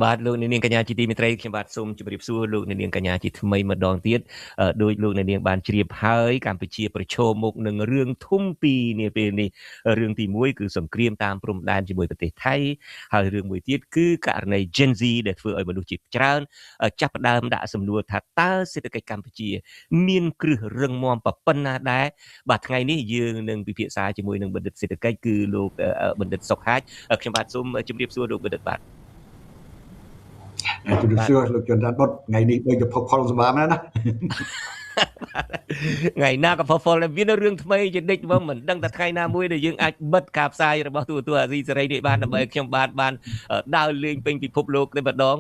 បាទលោកអ្នកនាងកញ្ញាជាទីមេត្រីខ្ញុំបាទសូមជម្រាបសួរលោកអ្នកនាងកញ្ញាជាថ្មីម្ដងទៀតដោយលោកអ្នកនាងបានជ្រាបហើយកម្ពុជាប្រឈមមុខនឹងរឿងធំពីរនាពេលនេះរឿងទី1គឺសង្គ្រាមតាមព្រំដែនជាមួយប្រទេសថៃហើយរឿងមួយទៀតគឺករណី Gen Z ដែលធ្វើឲ្យមនុស្សជាច្រើនចាប់ផ្ដើមដាក់សំណួរថាតើសេដ្ឋកិច្ចកម្ពុជាមានគ្រឹះរឹងមាំប៉ុណ្ណាដែរបាទថ្ងៃនេះយើងនឹងពិភាក្សាជាមួយនឹងបណ្ឌិតសេដ្ឋកិច្ចគឺលោកបណ្ឌិតសុកហាជខ្ញុំបាទសូមជម្រាបសួរលោកបណ្ឌិតបាទ ជម្រាបសួរលោកជួនច័ន្ទបុតថ្ងៃនេះដូចជាផុសផុលសម្បានណាថ្ងៃណាក៏ផុសផុលមានរឿងថ្មីជានិច្ចហ្មងមិនដឹងថាថ្ងៃណាមួយដែលយើងអាចបិទការផ្សាយរបស់ទូរទស្សន៍អាស៊ីសេរីនេះបានដើម្បីខ្ញុំបាទបានដើរលេងពេញពិភពលោកតែម្ដង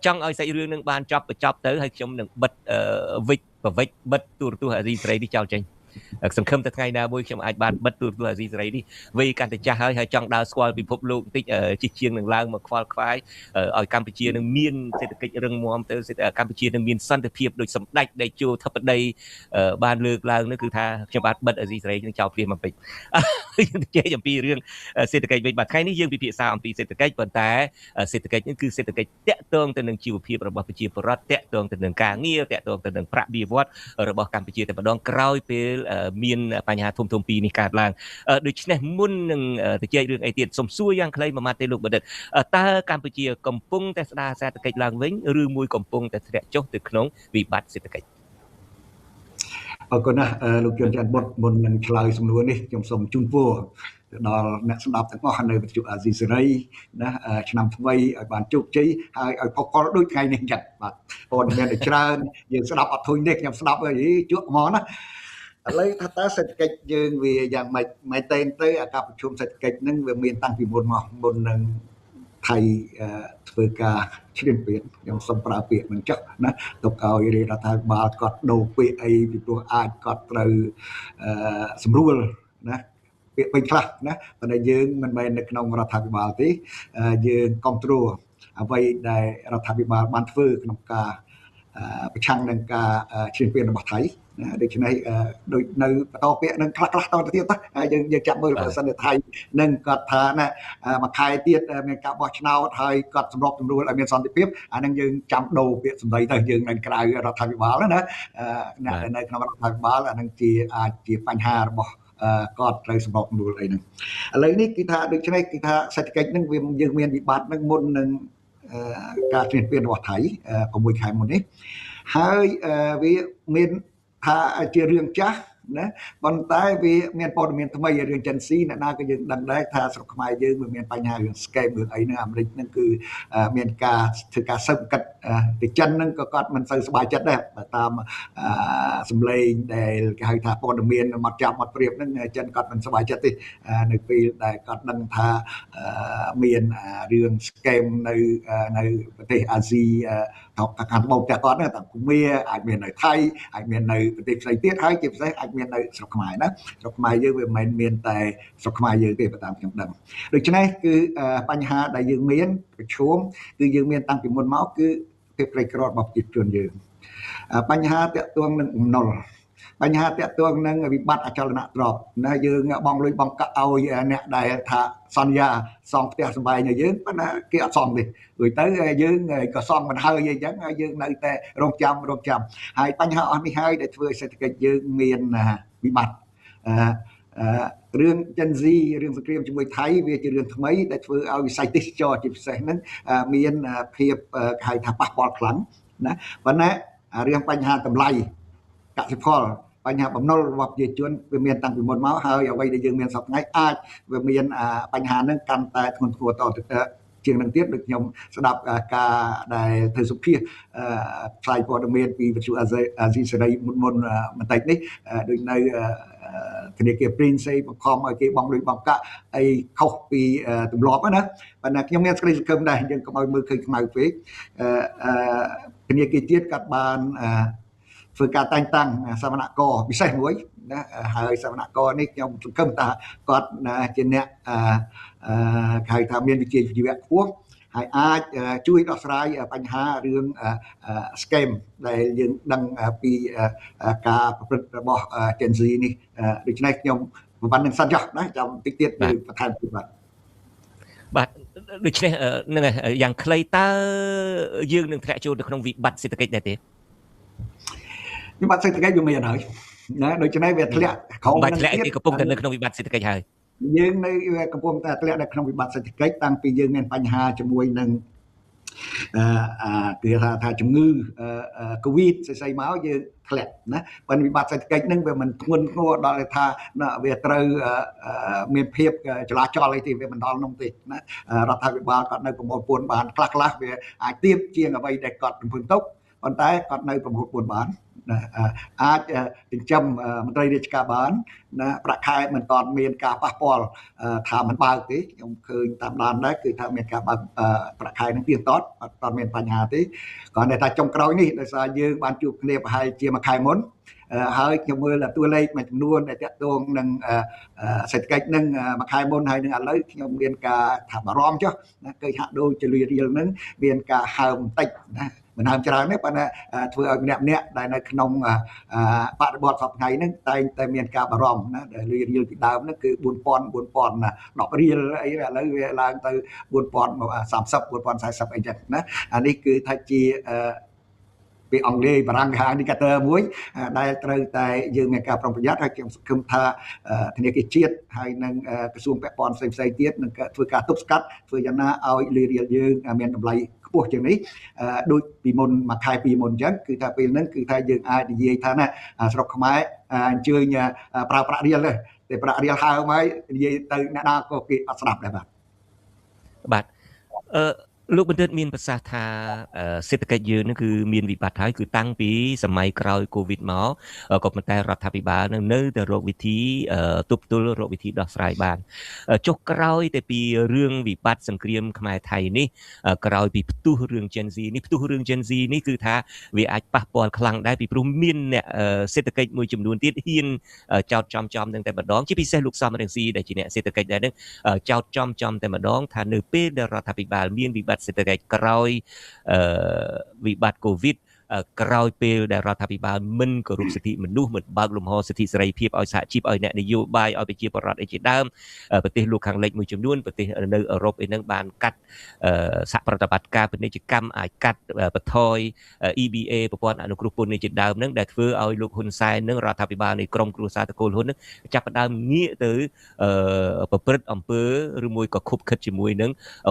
ចង់ឲ្យសាច់រឿងនឹងបានចប់បញ្ចប់ទៅហើយខ្ញុំនឹងបិទវិចបិទទូរទស្សន៍អាស៊ីសេរីនេះចោលចេញសង្ឃឹមតែថ្ងៃណាមួយខ្ញុំអាចបានបិទទូរទស្សន៍អាស៊ីសេរីនេះវ័យកាន់តែចាស់ហើយហើយចង់ដើរស្គាល់ពិភពលោកបន្តិចជិះជាងនឹងឡើងមកខ្វល់ខ្វាយឲ្យកម្ពុជានឹងមានសេដ្ឋកិច្ចរឹងមាំទៅកម្ពុជានឹងមានសន្តិភាពដោយសម្ដេចតេជោធិបតីបានលើកឡើងនោះគឺថាខ្ញុំបាទបិទអាស៊ីសេរីនឹងចោលភ្លាមបន្តិចយើងនិយាយអំពីរឿងសេដ្ឋកិច្ចវិញបាទថ្ងៃនេះយើងពិភាក្សាអំពីសេដ្ឋកិច្ចប៉ុន្តែសេដ្ឋកិច្ចនេះគឺសេដ្ឋកិច្ចតាក់ទងទៅនឹងជីវភាពរបស់ប្រជាពលរដ្ឋតាក់ទងទៅនឹងការងារតាក់ទងទៅនឹងប្រាក់បៀវត្សរបស់កម្ពុជាតែម្ដងក្រោយពេលមានបញ្ហាធំៗពីរនេះកើតឡើងដូច្នេះមុននឹងទៅជែករឿងអីទៀតសូមសួរយ៉ាងខ្លីមួយម៉ាត់ទេលោកបណ្ឌិតតើកម្ពុជាកំពុងតែស្ដារសេដ្ឋកិច្ចឡើងវិញឬមួយកំពុងតែធ្លាក់ចុះទៅក្នុងវិបត្តិសេដ្ឋកិច្ចអរគុណណាស់លោកជួនច័ន្ទបុតមុននឹងឆ្លើយសំណួរនេះខ្ញុំសូមជូនពរទៅដល់អ្នកស្ដាប់ទាំងអស់នៅវិទ្យុអាស៊ីសេរីណាឆ្នាំថ្មីឲ្យបានជោគជ័យហើយឲ្យផុសផុលដូចថ្ងៃនេះអញ្ចឹងបាទព័ត៌មានច្រើនយើងស្ដាប់អត់ធុញទេខ្ញុំស្ដាប់អីជក់ហ្មងណាឥឡូវថាតើសេដ្ឋកិច្ចយើងវាយ៉ាងម៉េចមែនទែនទៅអាការប្រជុំសេដ្ឋកិច្ចហ្នឹងវាមានតាំងពីមុនមកមុននឹងថៃធ្វើការឈ្លានពានខ្ញុំសូមប្រើពាក្យមិនចុះណាទុកឲ្យរាជរដ្ឋាភិបាលគាត់ដូរពាក្យអីពីព្រោះអាចគាត់ត្រូវសម្រួលណាពាក្យពេញខ្លះណាប៉ុន្តែយើងមិនមែននៅក្នុងរដ្ឋាភិបាលទេយើងគ្រប់គ្រងអ្វីដែលរដ្ឋាភិបាលបានធ្វើក្នុងការប្រឆាំងនឹងការឈ្លានពានរបស់ថៃណាដូច្នេះដូចនៅបន្តពាក្យនឹងខ្លះខ្លះតទៅទៀតណាយើងយើងចាប់មើលបើសិនជាថៃនឹងគាត់ថាណាមួយខែទៀតមានការបោះឆ្នោតហើយគាត់សម្របសម្រួលឲ្យមានសន្តិភាពអានឹងយើងចាំដូរពាក្យសម្ដីទៅយើងនៅក្រៅរដ្ឋាភិបាលណាអ្នកដែលនៅក្នុងរដ្ឋាភិបាលអានឹងជាអាចជាបញ្ហារបស់គាត់ត្រូវសម្របសម្រួលអីហ្នឹងឥឡូវនេះគឺថាដូច្នេះគឺថាសេដ្ឋកិច្ចហ្នឹងវាយើងមានវិបត្តិហ្នឹងមុននឹងការឈ្លានពានរបស់ថៃ6ខែមុននេះហើយវាមានថាជារឿងចាស់ណាប៉ុន្តែវាមានព័ត៌មានថ្មីរឿង Gen Z អ្នកណាក៏យើងដឹងដែរថាស្រុកខ្មែរយើងវាមានបញ្ហារឿង scam រឿងអីហ្នឹងអាមេរិកហ្នឹងគឺមានការធ្វើការស៊ើបអង្កេតទៅចិនហ្នឹងក៏គាត់មិនសូវសប្បាយចិត្តដែរតាមសម្លេងដែលគេហៅថាព័ត៌មានមកចាប់មកប្រៀបហ្នឹងចិនគាត់មិនសប្បាយចិត្តទេនៅពេលដែលគាត់ដឹងថាមានរឿង scam នៅនៅប្រទេសអាស៊ីខាងត្បូងផ្ទះគាត់ហ្នឹងតាមភូមាអាចមាននៅថៃអាចមាននៅប្រទេសផ្សេងទៀតហើយជាពិសេសអាចមាននៅស្រុកខ្មែរណាស្រុកខ្មែរយើងវាមិនមែនមានតែស្រុកខ្មែរយើងទេបើតាមខ្ញុំដឹងដូច្នេះគឺបញ្ហាដែលយើងមានប្រឈមគឺយើងមានតាំងពីមុនមកគឺភាពក្រីក្ររបស់ប្រជាជនយើងបញ្ហាតាក់ទងនឹងបំណុលបញ្ហាតាក់ទងនឹងវិបត្តិអចលនទ្រព្យណាយើងបងលុយបងកាក់ឲ្យអ្នកដែលថាសន្យាសង់ផ្ទះសម្បែងឲ្យយើងប៉ុន្តែគេអត់សង់ទេរួចទៅយើងក៏សង់មិនហើយអីចឹងហើយយើងនៅតែរងចាំហើយបញ្ហាអស់នេះហើយដែលធ្វើឲ្យសេដ្ឋកិច្ចយើងមានវិបត្តិរឿង Gen Z រឿងសង្គ្រាមជាមួយថៃវាជារឿងថ្មីដែលធ្វើឲ្យវិស័យទេសចរជាពិសេសហ្នឹងមានភាពគេហៅថាប៉ះពាល់ខ្លាំងណាប៉ុន្តែរឿងបញ្ហាតម្លៃកសិផលបញ្ហាបំណុលរបស់ប្រជាជនវាមានតាំងពីមុនមកហើយអ្វីដែលយើងមានសប្តាហ៍ថ្ងៃអាចវាមានបញ្ហាហ្នឹងកាន់តែធ្ងន់ធ្ងរតទៅជាងនឹងទៀតដូចខ្ញុំស្ដាប់ការដែលធ្វើសុភាផ្សាយព័ត៌មានពីវិទ្យុអាស៊ីសេរីមុនបន្តិចនេះដូចនៅធនាគារ Prince បង្ខំឲ្យគេបង់លុយបង់កាក់អីខុសពីទម្លាប់ណាប៉ុន្តែខ្ញុំមានសេចក្តីសង្ឃឹមដែរយើងកុំឲ្យមើលឃើញខ្មៅពេកធនាគារជាតិគាត់បានធ្វើការតែងតាំងសមណករពិសេសមួយណាហើយសមណករនេះខ្ញុំសង្ឃឹមថាគាត់ជាអ្នកគេហៅថាមានវិជ្ជាជីវៈខ្ពស់ហើយអាចជួយដោះស្រាយបញ្ហារឿង scam ដែលយើងដឹងពីការប្រព្រឹត្តរបស់ Gen Z នេះដូច្នេះខ្ញុំប៉ុណ្្នឹងសិនចុះណាចាំតិចទៀតបន្ថែមទៀតបាទបាទ ដូច្នេះនឹងយ៉ាងខ្លីតើយើងនឹងធ្លាក់ចូលទៅក្នុងវិបត្តិសេដ្ឋកិច្ចដែរទេវិបត្តិសេដ្ឋកិច្ចវាមានហើយណាដូច្នេះវាធ្លាក់ក្រោមនឹងធ្លាក់កំពុងតែនៅក្នុងវិបត្តិសេដ្ឋកិច្ចហើយយើងនៅកំពុងតែធ្លាក់នៅក្នុងវិបត្តិសេដ្ឋកិច្ចតាំងពីយើងមានបញ្ហាជាមួយនឹងគេថាជំងឺកូវីដស្អីៗមកយើងធ្លាក់ណាប៉ុន្តែវិបត្តិសេដ្ឋកិច្ចហ្នឹងវាមិនធ្ងន់ធ្ងរដល់ថាវាត្រូវមានភាពចលាចលអីទេវាមិនដល់នោះទេណារដ្ឋាភិបាលគាត់នៅប្រមូលពន្ធបានខ្លះខ្លះវាអាចទាបជាងអ្វីដែលគាត់រំពឹងទុកប៉ុន្តែគាត់នៅប្រមូលពន្ធបានណាអាចចិញ្ចឹមមន្ត្រីរាជការបានណាប្រាក់ខែមិនតាន់មានការប៉ះពាល់ថាមិនបើកទេខ្ញុំឃើញតាមដានដែរគឺថាមានការបើកប្រាក់ខែនឹងទៀងទាត់អត់តាន់មានបញ្ហាទេគ្រាន់តែថាចុងក្រោយនេះដោយសារយើងបានជួបគ្នាប្រហែលជាមួយខែមុនហើយខ្ញុំមើលតួលេខមួយចំនួនដែលតាក់ទងនឹងសេដ្ឋកិច្ចនឹងមួយខែមុនហើយនឹងឥឡូវខ្ញុំមានការថាបារម្ភចុះណាឃើញហាក់ដូចជាលុយរៀលនឹងមានការហើមបន្តិចណាមិនហើមច្រើនទេប៉ុន្តែធ្វើឲ្យម្នាក់ម្នាក់ដែលនៅក្នុងបរិបទសប្តាហ៍ថ្ងៃហ្នឹងតែងតែមានការបារម្ភណាដែលលុយរៀលពីដើមហ្នឹងគឺ4000 4010រៀលអីឥឡូវវាឡើងទៅ4030 4040អីចឹងណាអានេះគឺថាជាពីអង់គ្លេសបារាំងគេហៅ indicator មួយដែលត្រូវតែយើងមានការប្រុងប្រយ័ត្នហើយខ្ញុំសង្ឃឹមថាធនាគារជាតិហើយនិងក្រសួងពាក់ព័ន្ធផ្សេងៗទៀតនឹងធ្វើការទប់ស្កាត់ធ្វើយ៉ាងណាឲ្យលុយរៀលយើងមានតម្លៃខ្ពស់ជាងនេះដូចពីមុនមួយខែពីមុនអញ្ចឹងគឺថាពេលហ្នឹងគឺថាយើងអាចនិយាយថាណាស្រុកខ្មែរអញ្ជើញប្រើប្រាក់រៀលទេតែប្រាក់រៀលហើមហើយនិយាយទៅអ្នកណាក៏គេអត់ស្ដាប់ដែរបាទបាទអឺលោកបណ្ឌិតមានប្រសាសន៍ថាសេដ្ឋកិច្ចយើងនឹងគឺមានវិបត្តិហើយគឺតាំងពីសម័យក្រោយកូវីដមកក៏ប៉ុន្តែរដ្ឋាភិបាលនឹងនៅតែរកវិធីទប់ទល់រកវិធីដោះស្រាយបានចុះក្រោយតែពីរឿងវិបត្តិសង្គ្រាមខ្មែរថៃនេះក្រោយពីផ្ទុះរឿង Gen Z នេះផ្ទុះរឿង Gen Z នេះគឺថាវាអាចប៉ះពាល់ខ្លាំងដែរពីព្រោះមានអ្នកសេដ្ឋកិច្ចមួយចំនួនទៀតហ៊ានចោទចំនឹងតែម្ដងជាពិសេសលោកសំរងស៊ីដែលជាអ្នកសេដ្ឋកិច្ចដែរនឹងចោទចំតែម្ដងថានៅពេលដែលរដ្ឋាភិបាលមានវិបត្តិសេដ្ឋកិច្ចក្រោយវិបត្តិកូវីដក្រោយពេលដែលរដ្ឋាភិបាលមិនគោរពសិទ្ធិមនុស្សមិនបើកលំហសិទ្ធិសេរីភាពឲ្យសហជីពឲ្យអ្នកនយោបាយឲ្យប្រជាពលរដ្ឋអីជាដើមប្រទេសលោកខាងលិចមួយចំនួនប្រទេសនៅអឺរ៉ុបអីហ្នឹងបានកាត់សហប្រតិបត្តិការពាណិជ្ជកម្មអាចកាត់បន្ថយ EBA ប្រព័ន្ធអនុគ្រោះពន្ធនេះជាដើមហ្នឹងដែលធ្វើឲ្យលោកហ៊ុនសែននិងរដ្ឋាភិបាលនៃក្រុមគ្រួសារតកូលហ៊ុនហ្នឹងចាប់ផ្ដើមងាកទៅប្រព្រឹត្តអំពើឬមួយក៏ខុបខិតជាមួយនឹង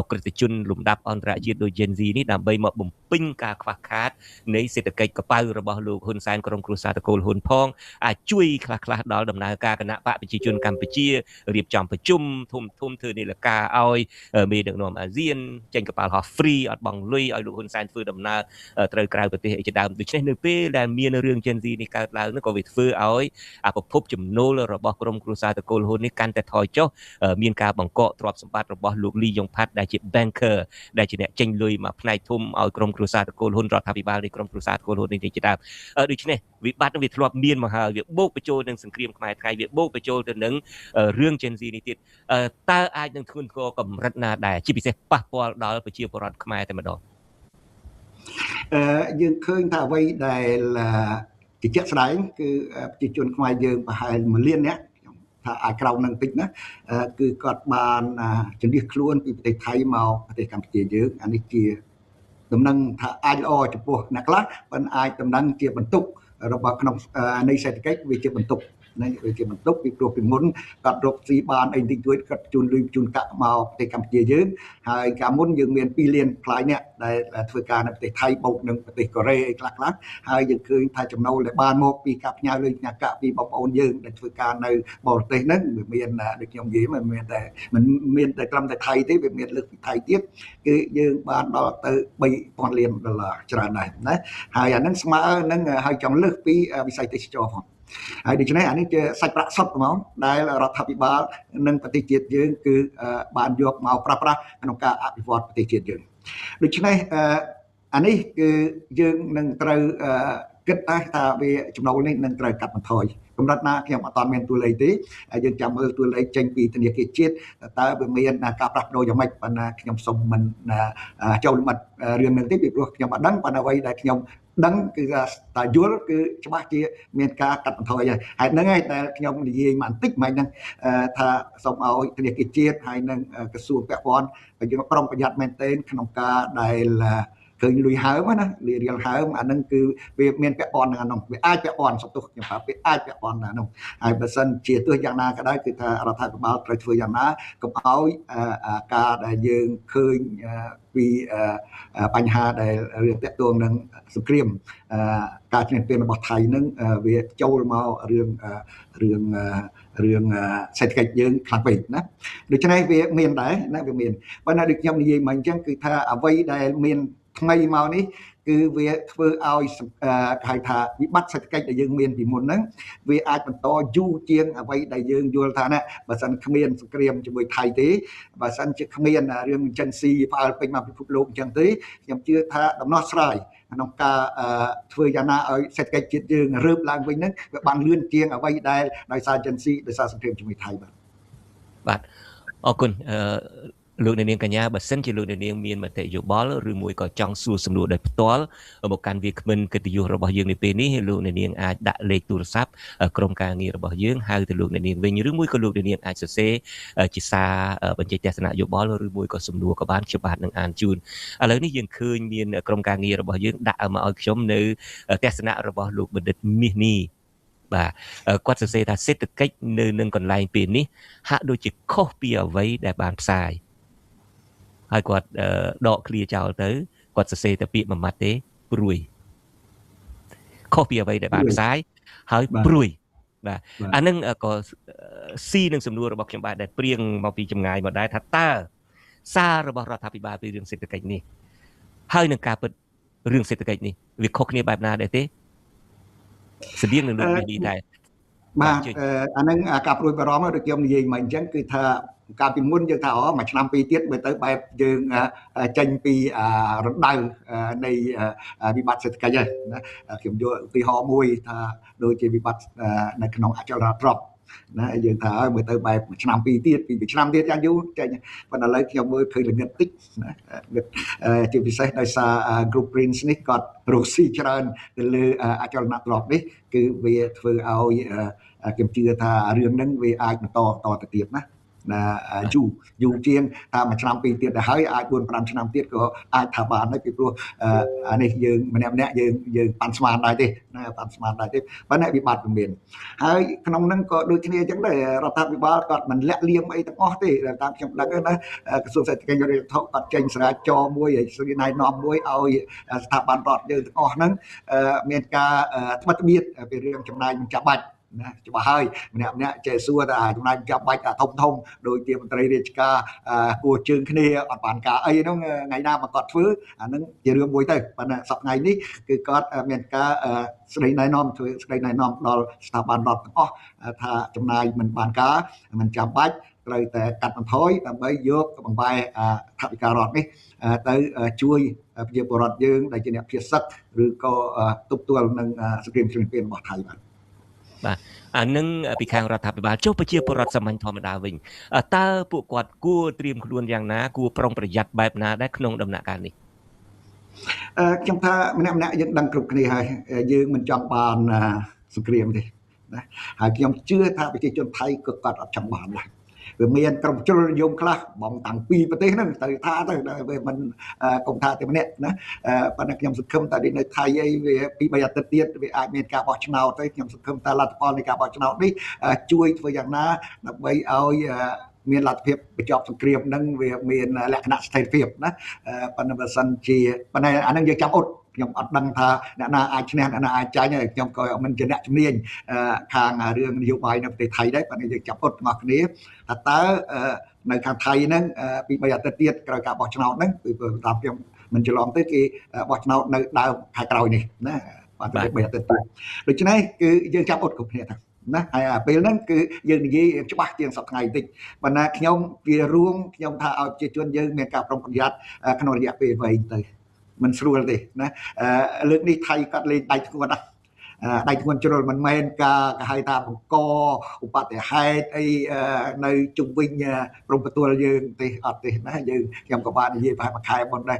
ក្រិតជនលំដាប់អន្តរជាតិដូច Gen Z នេះដើម្បីមកបំពេញការខ្វះខាតនៃសេដ្ឋកិច្ចកប៉ៅរបស់លោកហ៊ុនសែនក្រុមគ្រួសារតកូលហ៊ុនផងអាចជួយខ្លះៗដល់ដំណើរការគណៈបកប្រជាជនកម្ពុជារៀបចំប្រជុំធំធំធ្វើនីលការឲ្យមេដឹកនាំអាស៊ានចេញកប៉ាល់ហោះហ្វ្រីអត់បង់លុយឲ្យលោកហ៊ុនសែនធ្វើដំណើរត្រូវក្រៅប្រទេសអីជាដើមដូច្នេះនៅពេលដែលមានរឿង Gen Z នេះកើតឡើងនោះក៏វាធ្វើឲ្យអប្រភពចំណូលរបស់ក្រុមគ្រួសារតកូលហ៊ុននេះកាន់តែថយចុះមានការបង្កកទ្រព្យសម្បត្តិរបស់លោកលីយ៉ុងផាត់ដែលជា banker ដែលជាអ្នកចេញលុយមកផ្នែកធំឲ្យក្រុមគ្រួសារតកូលហ៊ុនរដ្ឋាភិបាលនៃក្រុមគ្រួសារតកូលហ៊ុននេះជាដើមដូច្នេះវិបត្តិនឹងវាធ្លាប់មានមកហើយវាបូកបញ្ចូលនឹងសង្គ្រាមខ្មែរថៃវាបូកបញ្ចូលទៅនឹងរឿង Gen Z នេះទៀតតើអាចនឹងធ្ងន់ធ្ងរកម្រិតណាដែរជាពិសេសប៉ះពាល់ដល់ប្រជាពលរដ្ឋខ្មែរតែម្ដងយើងឃើញថាអ្វីដែលជាជាក់ស្ដែងគឺប្រជាជនខ្មែរយើងប្រហែល1លាននាក់ខ្ញុំថាអាចក្រោមនឹងតិចណាគឺគាត់បានជម្លៀសខ្លួនពីប្រទេសថៃមកប្រទេសកម្ពុជាយើងអានេះជាដំណឹងថាអាចល្អចំពោះអ្នកខ្លះប៉ុន្តែអាចដំណឹងជាបន្ទុករបស់ក្នុងនៃសេដ្ឋកិច្ចវាជាបន្ទុកណាវាជាបន្ទុកពីព្រោះពីមុនគាត់រកស៊ីបានអីតិចតួចគាត់ជូនលុយជូនកាក់មកប្រទេសកម្ពុជាយើងហើយកាលមុនយើងមាន2លានផ្លាយអ្នកដែលធ្វើការនៅប្រទេសថៃបូកនឹងប្រទេសកូរ៉េអីខ្លះខ្លះហើយយើងឃើញថាចំណូលដែលបានមកពីការផ្ញើលុយផ្ញើកាក់ពីបងប្អូនយើងដែលធ្វើការនៅបរទេសហ្នឹងវាមានដូចខ្ញុំនិយាយមិនមានតែមិនមានតែត្រឹមតែថៃទេវាមានលើសពីថៃទៀតគឺយើងបានដល់ទៅ3000លានដុល្លារច្រើនដែរណាហើយអាហ្នឹងស្មើនឹងហើយចង់លើសពីវិស័យទេសចរផងហើយដូច្នេះអានេះជាសាច់ប្រាក់សុទ្ធហ្មងដែលរដ្ឋាភិបាលនិងប្រទេសជាតិយើងគឺបានយកមកប្រើប្រាស់ក្នុងការអភិវឌ្ឍប្រទេសជាតិយើងដូច្នេះអានេះគឺយើងនឹងត្រូវគិតថាវាចំណូលនេះនឹងត្រូវកាត់បន្ថយកម្រិតណាខ្ញុំអត់មានតួលេខទេយើងចាំមើលតួលេខចេញពីធនាគារជាតិតើវាមានការផ្លាស់ប្ដូរយ៉ាងម៉េចប៉ុន្តែខ្ញុំសូមមិនចូលលម្អិតរឿងនឹងទេពីព្រោះខ្ញុំអត់ដឹងប៉ុន្តែអ្វីដែលខ្ញុំ ដឹងគឺថាយល់គឺច្បាស់ជាមានការកាត់បន្ថយហើយហេតុហ្នឹងហើយដែលខ្ញុំនិយាយមកបន្តិចមិញហ្នឹងថាសូមឲ្យធនាគារជាតិហើយនិងក្រសួងពាក់ព័ន្ធយើងប្រុងប្រយ័ត្នមែនទែនក្នុងការដែលឃើញលុយហើមណាលុយរៀលហើមអាហ្នឹងគឺវាមានពាក់ព័ន្ធនឹងអានោះវាអាចពាក់ព័ន្ធសុខទុក្ខខ្ញុំថាវាអាចពាក់ព័ន្ធនឹងអានោះហើយបើសិនជាទោះយ៉ាងណាក៏ដោយគឺថារដ្ឋាភិបាលត្រូវធ្វើយ៉ាងណាកុំឲ្យការដែលយើងឃើញពីបញ្ហាដែលរឿងតាក់ទងនឹងសង្គ្រាមការឈ្លានពានរបស់ថៃនឹងវាចូលមករឿងរឿងរឿងសេដ្ឋកិច្ចយើងខ្លាំងពេកណាដូច្នេះវាមានដែរណាវាមានប៉ុន្តែដូចខ្ញុំនិយាយមកអញ្ចឹងគឺថាអ្វីដែលមានថ្មីមកនេះគឺវាធ្វើឲ្យគេហៅថាវិបត្តិសេដ្ឋកិច្ចដែលយើងមានពីមុនហ្នឹងវាអាចបន្តយូរជាងអ្វីដែលយើងយល់ថាណាបើសិនគ្មានសង្គ្រាមជាមួយថៃទេបើសិនជាគ្មានរឿងចិនស៊ីផ្អើលពេញមកពិភពលោកអញ្ចឹងទេខ្ញុំជឿថាដំណោះស្រាយក្នុងការធ្វើយ៉ាងណាឲ្យសេដ្ឋកិច្ចជាតិយើងរើបឡើងវិញហ្នឹងវាបានលឿនជាងអ្វីដែលដោយសារចិនស៊ីដោយសារសង្គ្រាមជាមួយថៃបាទបាទអរគុណលោកអ្នកនាងកញ្ញាបើសិនជាលោកអ្នកនាងមានមតិយោបល់ឬមួយក៏ចង់សួរសំណួរដោយផ្ទាល់មកកាន់វាគ្មិនកិត្តិយសរបស់យើងនៅពេលនេះលោកអ្នកនាងអាចដាក់លេខទូរស័ព្ទក្រុមការងាររបស់យើងហៅទៅលោកអ្នកនាងវិញឬមួយក៏លោកអ្នកនាងអាចសរសេរជាសារបញ្ចេញទស្សនៈយោបល់ឬមួយក៏សំណួរក៏បានខ្ញុំបាទនឹងអានជូនឥឡូវនេះយើងឃើញមានក្រុមការងាររបស់យើងដាក់មកឲ្យខ្ញុំនៅទស្សនៈរបស់លោកបណ្ឌិតមាសនេះបាទគាត់សរសេរថាសេដ្ឋកិច្ចនៅនឹងកន្លែងពេលនេះហាក់ដូចជាខុសពីអ្វីដែលបានផ្សាយហើយគាត់ដកឃ្លាចោលទៅគាត់សរសេរតែពាក្យមួយម៉ាត់ទេព្រួយខុសពីអ្វីដែលបានផ្សាយហើយព្រួយបាទអានឹងក៏ស៊ីនឹងសំណួររបស់ខ្ញុំបាទដែលព្រៀងមកពីចម្ងាយមកដែរថាតើសាររបស់រដ្ឋាភិបាលពីរឿងសេដ្ឋកិច្ចនេះហើយនឹងការពិតរឿងសេដ្ឋកិច្ចនេះវាខុសគ្នាបែបណាដែរទេស្តៀងនឹងលោកនេះដែរបាទអានឹងការព្រួយបារម្ភដូចខ្ញុំនិយាយមកអញ្ចឹងគឺថាកាលពីមុនយើងថាអូមួយឆ្នាំពីរទៀតបើទៅបែបយើងចេញពីរណ្ដៅនៃវិបត្តិសេដ្ឋកិច្ចហើយណាខ្ញុំយកឧទាហរណ៍មួយថាដូចជាវិបត្តិនៅក្នុងអចលនទ្រព្យណាយើងថាហើយមើលទៅបែបមួយឆ្នាំពីរទៀតពីរឆ្នាំទៀតយ៉ាងយូរចេញប៉ុន្តែឥឡូវខ្ញុំមើលឃើញល្ងិតតិចណាល្ងិតជាពិសេសដោយសារ Group Prince នេះគាត់រកស៊ីច្រើនទៅលើអចលនទ្រព្យនេះគឺវាធ្វើឲ្យខ្ញុំជឿថារឿងហ្នឹងវាអាចបន្តទៅទៀតណាណាយូរជាងថាមួយឆ្នាំពីរទៀតទៅហើយអាច4 5ឆ្នាំទៀតក៏អាចថាបានដែរពីព្រោះអានេះយើងម្នាក់យើងប៉ាន់ស្មានដែរទេណាប៉ាន់ស្មានដែរទេប៉ុន្តែវិបត្តិមានហើយក្នុងហ្នឹងក៏ដូចគ្នាអញ្ចឹងដែររដ្ឋាភិបាលគាត់មិនលាក់លៀមអីទាំងអស់ទេតាមខ្ញុំដឹងណាក្រសួងសេដ្ឋកិច្ចនិងហិរញ្ញវត្ថុគាត់ចេញសារាចរមួយហើយស្រីណែនាំមួយឲ្យស្ថាប័នរដ្ឋយើងទាំងអស់ហ្នឹងមានការត្បិតត្បៀតពីរឿងចំណាយមិនចាំបាច់ណាច្បាស់ហើយម្នាក់ចេះសួរថាចំណាយចាំបាច់ធំធំដូចជាមន្ត្រីរាជការគួរជើងគ្នាអត់បានការអីហ្នឹងថ្ងៃណាមកគាត់ធ្វើអាហ្នឹងជារឿងមួយទៅប៉ុន្តែសប្តាហ៍ថ្ងៃនេះគឺគាត់មានការស្ដីណែនាំធ្វើស្ដីណែនាំដល់ស្ថាប័នរដ្ឋទាំងអស់ថាចំណាយមិនបានការមិនចាំបាច់ត្រូវតែកាត់បន្ថយដើម្បីយកបង្វែរថវិការដ្ឋនេះទៅជួយប្រជាពលរដ្ឋយើងដែលជាអ្នកភៀសសឹកឬក៏ទប់ទល់នឹងសង្គ្រាមឈ្លានពានរបស់ថៃបាទបាទអានឹងពីខាងរដ្ឋាភិបាលចុះប្រជាពលរដ្ឋសាមញ្ញធម្មតាវិញតើពួកគាត់គួរត្រៀមខ្លួនយ៉ាងណាគួរប្រុងប្រយ័ត្នបែបណាដែរក្នុងដំណាក់កាលនេះខ្ញុំថាម្នាក់យើងដឹងគ្រប់គ្នាហើយយើងមិនចង់បានសង្គ្រាមទេណាហើយខ្ញុំជឿថាប្រជាជនថៃក៏គាត់អត់ចង់បានដែរវាមានក្រុមជ្រុលនិយមខ្លះបងតាំងពីប្រទេសហ្នឹងទៅថាទៅវាមិនកុំថាតែម្នាក់ណាប៉ុន្តែខ្ញុំសង្ឃឹមថានៅថៃអីវាពី3អាទិត្យទៀតវាអាចមានការបោះឆ្នោតទៅខ្ញុំសង្ឃឹមថាលទ្ធផលនៃការបោះឆ្នោតនេះជួយធ្វើយ៉ាងណាដើម្បីឲ្យមានលទ្ធភាពបញ្ចប់សង្គ្រាមហ្នឹងវាមានលក្ខណៈស្ថិរភាពណាប៉ុន្តែបើសិនជាប៉ុន្តែអាហ្នឹងយើងចាំអត់ខ្ញុំអត់ដឹងថាអ្នកណាអាចឈ្នះអ្នកណាអាចចាញ់ហើយខ្ញុំក៏មិនជាអ្នកជំនាញខាងរឿងនយោបាយនៅប្រទេសថៃដែរប៉ុន្តែយើងចាប់អត់ទាំងអស់គ្នាថាតើនៅខាងថៃហ្នឹងពី3អាទិត្យទៀតក្រោយការបោះឆ្នោតហ្នឹងគឺតាមខ្ញុំមិនច្រឡំទេគេបោះឆ្នោតនៅដើមខែក្រោយនេះណាបាទ3អាទិត្យទៀតដូច្នេះគឺយើងចាប់អត់គ្រប់គ្នាថាណាហើយអាពេលហ្នឹងគឺយើងនិយាយច្បាស់ជាងសប្តាហ៍ថ្ងៃតិចប៉ុន្តែខ្ញុំវារួមខ្ញុំថាឲ្យប្រជាជនយើងមានការប្រុងប្រយ័ត្នក្នុងរយៈពេលវែងទៅមិនស្រួលទេណាលើកនេះថៃគាត់លេងដៃធ្ងន់ណាស់ ដៃធ្ងន់ជ្រុលមិនមែនការគេហៅថាបង្កឧបទ្ទហេតុអីនៅជុំវិញព្រំប្រទល់យើងទេអត់ទេណាយើងខ្ញុំក៏បាននិយាយប្រហែលមួយខែមុនដែរ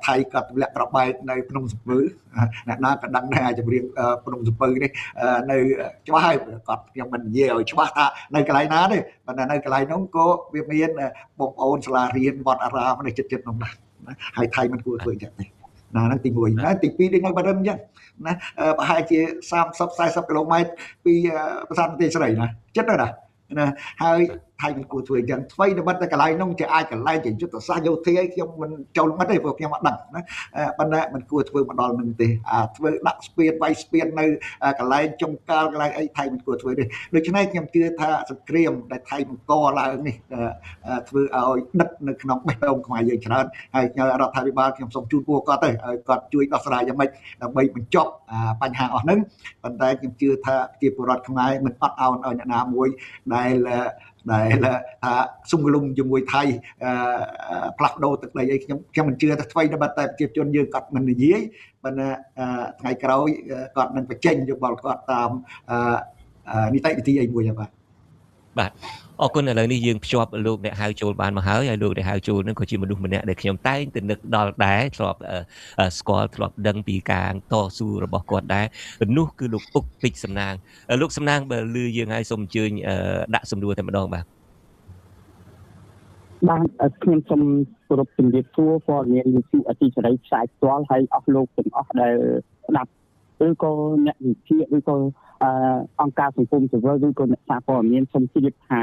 ថៃក៏ទម្លាក់ក្របបែកនៅភ្នំសំពៅអ្នកណាក៏ដឹងដែរចម្រៀងភ្នំសំពៅនេះនៅច្បាស់ហើយគាត់ខ្ញុំមិននិយាយឲ្យច្បាស់ថានៅកន្លែងណាទេប៉ុន្តែនៅកន្លែងនោះក៏វាមានបងប្អូនសាលារៀនវត្តអារាមនៅជិតៗនោះណាហើយថៃមិនគួរធ្វើអញ្ចឹងទេណាហ្នឹងទី1ណាទី2ដូចនៅបារិនអញ្ចឹងណាប្រហែលជា30 40គីឡូម៉ែត្រពីប្រាសាទបន្ទាយស្រីណាចិត្តណាណាហើយថៃមិនគួរធ្វើអញ្ចឹងថ្មីត្បិតតែកន្លែងនោះជាអាចកន្លែងជាយុទ្ធសាស្ត្រយោធាអីខ្ញុំមិនចូលមិនទេព្រោះខ្ញុំអត់ដឹងណាប៉ុន្តែមិនគួរធ្វើមកដល់នឹងទេអាធ្វើដាក់ស្ពានវាយស្ពាននៅកន្លែងចុងកាលកន្លែងអីថៃមិនគួរធ្វើទេដូច្នេះខ្ញុំជឿថាសង្គ្រាមដែលថៃបង្កឡើងនេះធ្វើឲ្យដិតនៅក្នុងបេះដូងខ្មែរយើងច្រើនហើយរដ្ឋាភិបាលខ្ញុំសូមជូនពរគាត់ទៅឲ្យគាត់ជួយដោះស្រាយយ៉ាងម៉េចដើម្បីបញ្ចប់បញ្ហាអស់ហ្នឹងប៉ុន្តែខ្ញុំជឿថាប្រជាពលរដ្ឋខ្មែរមិនអត់ឱនឲ្យអ្នកណាមួយដែលថាសុំកលុំជាមួយថៃផ្លាស់ប្ដូរទឹកដីអីខ្ញុំមិនជឿថាថ្មីតែប្រជាជនយើងគាត់មិននិយាយប៉ុន្តែថ្ងៃក្រោយគាត់នឹងបញ្ចេញយោបល់គាត់តាមនីតិវិធីអីមួយបាទបាទអរគុណឥឡូវនេះយើងភ្ជាប់លោកអ្នកហៅចូលបានមកហើយហើយលោកអ្នកហៅចូលនឹងក៏ជាមនុស្សម្នាក់ដែលខ្ញុំតែងតែនឹកដល់ដែរធ្លាប់ស្គាល់ធ្លាប់ដឹងពីការតស៊ូរបស់គាត់ដែរនោះគឺលោកអ៊ុកពេជ្រសំណាងលោកសំណាងបើឮយើងហើយសូមអញ្ជើញដាក់សំណួរតែម្ដងបាទបាទខ្ញុំសូមគោរពជំរាបសួរព័ត៌មានវិទ្យុអតិសេរីផ្សាយផ្ទាល់ហើយអស់លោកទាំងអស់ដែលស្ដាប់ឬក៏អ្នកវិភាគឬក៏អង្គការសង្គមស៊ីវិលឬក៏អ្នកសារព័ត៌មានសូមជម្រាបថា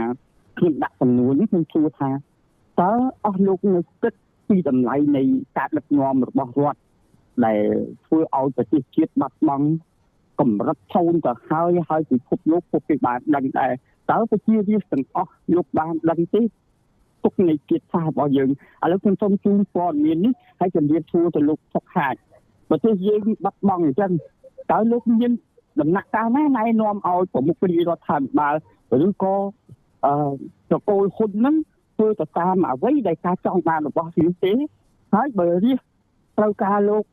ខ្ញុំដាក់សំណួរនេះខ្ញុំសួរថាតើអស់លោកនៅគិតពីតម្លៃនៃការដឹកនាំរបស់រដ្ឋដែលធ្វើឲ្យប្រទេសជាតិបាត់បង់កម្រិតសូន្យទៅហើយហើយពិភពលោកពួកគេបានដឹងដែរតើប្រជារាស្ត្រទាំងអស់លោកបានដឹងទេទុកនៃជាតិសាសន៍របស់យើងឥឡូវខ្ញុំសូមជូនព័ត៌មាននេះហើយជម្រាបសួរទៅលោកសុកហាជប្រទេសយើងបាត់បង់អញ្ចឹងតើលោកមានដំណាក់កាលណាណែនាំឲ្យប្រមុខរាជរដ្ឋាភិបាលឬក៏ត្រកូលហ៊ុនហ្នឹងធ្វើទៅតាមអ្វីដែលការចង់បានរបស់រាស្ត្រទេហើយបើរាស្ត្រត្រូវការលោក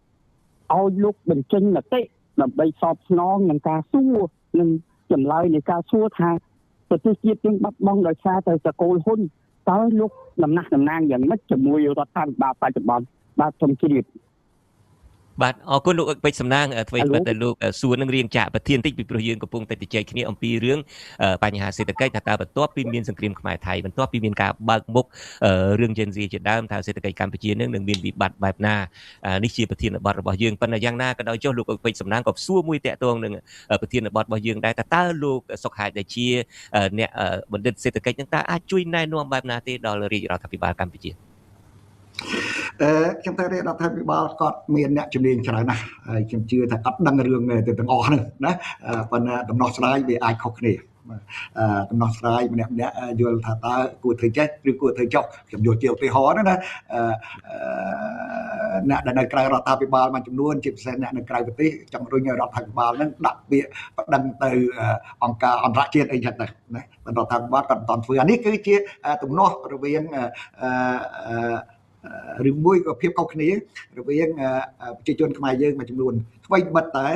ឲ្យលោកបញ្ចេញមតិដើម្បីតបស្នងនឹងការសួរនិងចម្លើយនៃការសួរថាប្រទេសជាតិយើងបាត់បង់ដោយសារតែត្រកូលហ៊ុនតើលោកដំណាះតំណាងយ៉ាងម៉េចជាមួយរដ្ឋាភិបាលបច្ចុប្បន្នបាទសូមជម្រាបបាទអរគុណលោកអ៊ុកពេជ្រសំណាងអ្វីបើតែលោកសួរនឹងរៀងចាក់ប្រធានតិចពីព្រោះយើងកំពុងតែជជែកគ្នាអំពីរឿងបញ្ហាសេដ្ឋកិច្ចថាតើបន្ទាប់ពីមានសង្គ្រាមខ្មែរថៃបន្ទាប់ពីមានការបើកមុខរឿង Gen Z ជាដើមថាសេដ្ឋកិច្ចកម្ពុជានឹងមានវិបត្តិបែបណានេះជាប្រធានបទរបស់យើងប៉ុន្តែយ៉ាងណាក៏ដោយចុះលោកអ៊ុកពេជ្រសំណាងក៏សួរមួយតាក់ទងនឹងប្រធានបទរបស់យើងដែរថាតើលោកសុកហាជដែលជាអ្នកបណ្ឌិតសេដ្ឋកិច្ចនឹងតើអាចជួយណែនាំបែបណាទេដល់រាជរដ្ឋាភិបាលកម្ពុជាខ្ញុំថារាជរដ្ឋាភិបាលគាត់មានអ្នកជំនាញច្រើនណាស់ហើយខ្ញុំជឿថាគាត់ដឹងរឿងទៅទាំងអស់ហ្នឹងណាប៉ុន្តែដំណោះស្រាយវាអាចខុសគ្នាដំណោះស្រាយម្នាក់ម្នាក់យល់ថាតើគួរធ្វើចេះឬគួរធ្វើចុះខ្ញុំយកជាឧទាហរណ៍ណាអ្នកដែលនៅក្រៅរដ្ឋាភិបាលមួយចំនួនជាពិសេសអ្នកនៅក្រៅប្រទេសចង់រុញឲ្យរដ្ឋាភិបាលហ្នឹងដាក់ពាក្យប្តឹងទៅអង្គការអន្តរជាតិអីចឹងទៅណារដ្ឋាភិបាលគាត់មិនទាន់ធ្វើអានេះគឺជាទំនាស់រវាងឬមួយក៏ភាពខុសគ្នារវាងប្រជាជនខ្មែរយើងមួយចំនួនថ្មីបិទតែ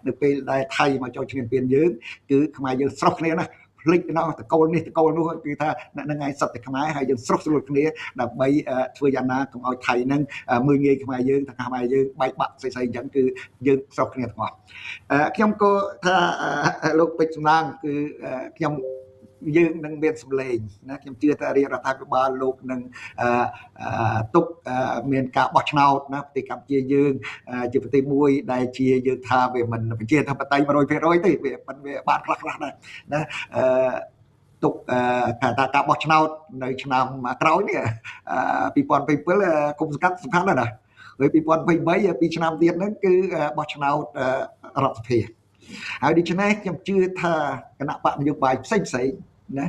នៅពេលដែលថៃមកចូលឈ្លានពានយើងគឺខ្មែរយើងស្រុះគ្នាណាភ្លេចណោះតកូលនេះតកូលនោះគឺថាអ្នកនឹងឯងសត្វតែខ្មែរហើយយើងស្រុះស្រួលគ្នាដើម្បីធ្វើយ៉ាងណាកុំឲ្យថៃនឹងមើលងាយខ្មែរយើងថាខ្មែរយើងបែកបាក់ស្អីៗអញ្ចឹងគឺយើងស្រុះគ្នាទាំងអស់ខ្ញុំក៏ថាលោកពេជ្រសំណាងគឺខ្ញុំយើងនឹងមានសម្លេងណាខ្ញុំជឿថារាជរដ្ឋាភិបាលលោកនឹងទុកមានការបោះឆ្នោតណាប្រទេសកម្ពុជាយើងជាប្រទេសមួយដែលជាយើងថាវាមិនប្រជាធិបតេយ្យ 100% ទេវាបានខ្លះៗដែរណាទុកថាការបោះឆ្នោតនៅឆ្នាំក្រោយនេះ2027គុំសង្កាត់សំខាន់ណាស់ណាហើយ2023 2ឆ្នាំទៀតហ្នឹងគឺបោះឆ្នោតរដ្ឋសភាហើយដូច្នេះខ្ញុំជឿថាគណៈបកនយោបាយផ្សេងផ្សេងណា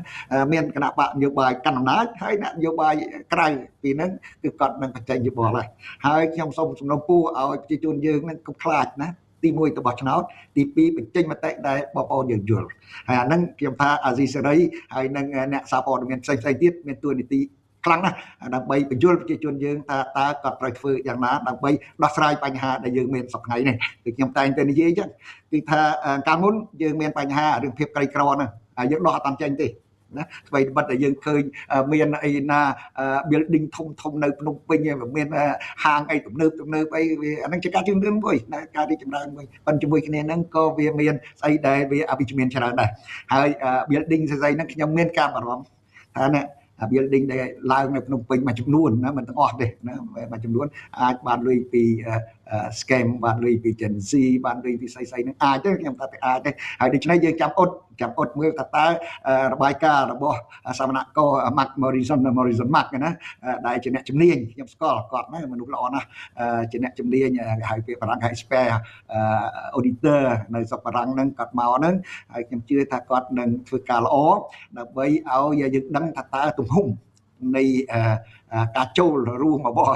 មានគណៈបកនយោបាយកាន់អំណាចហើយអ្នកនយោបាយក្រៅពីហ្នឹងគឺគាត់នឹងបញ្ចេញយោបល់ហើយហើយខ្ញុំសូមសំណូមពរឲ្យប្រជាជនយើងនឹងកុំខ្លាចណាទី1ទៅបោះឆ្នោតទី2បញ្ចេញមតិដែលបងប្អូនយើងយល់ហើយអាហ្នឹងខ្ញុំថាអាស៊ីសេរីហើយនឹងអ្នកសារព័ត៌មានផ្សេងផ្សេងទៀតមានតួនាទីខ្ ខ្លាំងណាស់ដើម្បីបញ្យល់ប្រជាជនយើងថាតើគាត់ត្រូវធ្វើយ៉ាងណាដើម្បីដោះស្រាយបញ្ហាដែលយើងមានសប្តាហ៍នេះគឺខ្ញុំតែងតែនិយាយអញ្ចឹងគឺថាកាលមុនយើងមានបញ្ហារឿងភាពក្រីក្រហ្នឹងហើយយើងដោះអត់តាមចេញទេណាអ្វីបិទដែលយើងឃើញមានអីណា building ធំធំនៅភ្នំពេញមានហាងអីទំនើបទំនើបអីវាអាហ្នឹងជាការជឿនលឿនមួយណាការរីកចម្រើនមួយប៉ុន្តែជាមួយគ្នាហ្នឹងក៏វាមានស្អីដែលវាអវិជ្ជមានច្រើនដែរហើយ building ស្អីហ្នឹងខ្ញុំមានការបារម្ភថាណា building ដែលឡើងនៅភ្នំពេញមួយចំនួនណាមិនទាំងអស់ទេណាមួយចំនួនអាចបានលុយពី scam បានលុយពី Gen Z បានលុយពីស្អីស្អីហ្នឹងអាចទេខ្ញុំថាតែអាចទេហើយដូច្នេះយើងចាំអត់មើលថាតើរបាយការណ៍របស់សមណករ Mark Morrison Morrison Mark ណាដែលជាអ្នកជំនាញខ្ញុំស្គាល់គាត់ណាមនុស្សល្អណាស់ជាអ្នកជំនាញគេហៅពាក្យបារាំងហៅ expert auditor នៅស្រុកបារាំងហ្នឹងគាត់មកហ្នឹងហើយខ្ញុំជឿថាគាត់នឹងធ្វើការល្អដើម្បីឲ្យយើងដឹងថាតើទំហំនៃការចូលរួមរបស់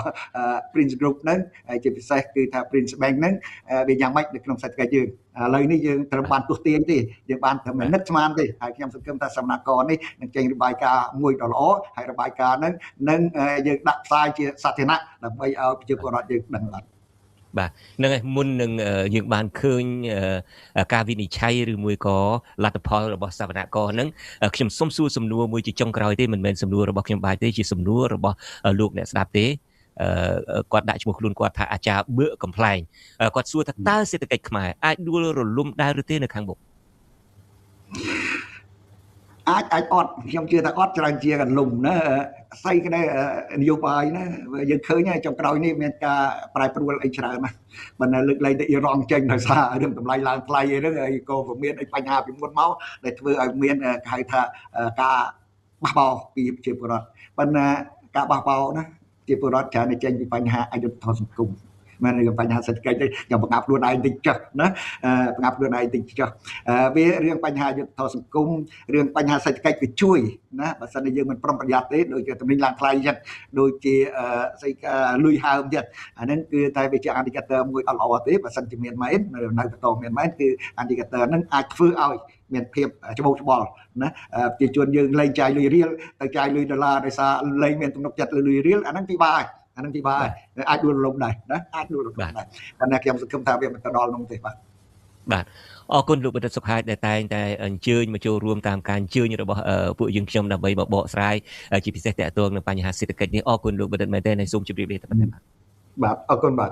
Prince Group ហ្នឹងជាពិសេសគឺថា Prince Bank ហ្នឹងវាយ៉ាងម៉េចនៅក្នុងសេដ្ឋកិច្ចយើងឥឡូវនេះយើងត្រឹមបានទស្សទាញទេយើងបានត្រឹមនឹកស្មានទេហើយខ្ញុំសង្ឃឹមថាសំណាក់កនេះនឹងចេញរបាយការណ៍មួយដ៏ល្អហើយរបាយការណ៍ហ្នឹងនឹងយើងដាក់ផ្សាយជាសាធារណៈដើម្បីឲ្យប្រជាពលរដ្ឋយើងដឹងបាទបាទហ្នឹងហើយមុននឹងយើងបានឃើញការវិនិច្ឆ័យឬមួយក៏លទ្ធផលរបស់សវនករហ្នឹងខ្ញុំសូមសួរសំណួរមួយជាចុងក្រោយទេមិនមែនសំណួររបស់ខ្ញុំបាយទេជាសំណួររបស់លោកអ្នកស្ដាប់ទេគាត់ដាក់ឈ្មោះខ្លួនគាត់ថាអាចារ្យបឿកកំប្លែងគាត់សួរថាតើសេដ្ឋកិច្ចខ្មែរអាចដួលរលំដែរឬទេនៅខាងមុខអាចអត់ខ្ញុំជឿថាអត់ច្រើនជាងលំណាស្អីគេនយោបាយណាយើងឃើញហើយចុងក្រោយនេះមានការប្រែប្រួលអីច្រើនណាស់បើនៅលើកលែងទៅអ៊ីរ៉ង់ចេញដោយសាររឿងតម្លៃឡើងថ្លៃអីហ្នឹងហើយក៏មានអីបញ្ហាពីមុនមកដែលធ្វើឲ្យមានគេហៅថាការបះបោរពីប្រជាពលរដ្ឋប៉ុន្តែការបះបោរណាប្រជាពលរដ្ឋច្រើនតែចេញពីបញ្ហាអយុត្តិធម៌សង្គមមិនរឿងបញ្ហាសេដ្ឋកិច្ចទេខ្ញុំបង្អាប់ខ្លួនឯងតិចចុះណាបង្អាប់ខ្លួនឯងតិចចុះវារឿងបញ្ហាយុត្តិធម៌សង្គមរឿងបញ្ហាសេដ្ឋកិច្ចវាជួយណាបើសិនជាយើងមិនប្រុងប្រយ័ត្នទេដូចជាទំនិញឡើងថ្លៃអញ្ចឹងដូចជាស្អីលុយហើមទៀតអាហ្នឹងគឺតែវាជា indicator មួយអត់ល្អទេបើសិនជាមានមែននៅបន្តមានមែនគឺ indicator ហ្នឹងអាចធ្វើឲ្យមានភាពច្បូកច្បល់ណាប្រជាជនយើងលែងចាយលុយរៀលទៅចាយលុយដុល្លារដោយសារលែងមានទំនុកចិត្តលើលុយរៀលអាហ្នឹងពិបាកហើយអានឹងពិបាកអាចដួលរលំដែរណាអាចដួលរលំដែរប៉ុន្តែខ្ញុំសង្ឃឹមថាវាមិនទៅដល់នោះទេបាទបាទអរគុណលោកបណ្ឌិតសុខហាជដែលតែងតែអញ្ជើញមកចូលរួមតាមការអញ្ជើញរបស់ពួកយើងខ្ញុំដើម្បីមកបកស្រាយជាពិសេសទាក់ទងនឹងបញ្ហាសេដ្ឋកិច្ចនេះអរគុណលោកបណ្ឌិតមែនទែនហើយសូមជម្រាបលាតែប៉ុណ្ណេះបាទបាទអរគុណបាទ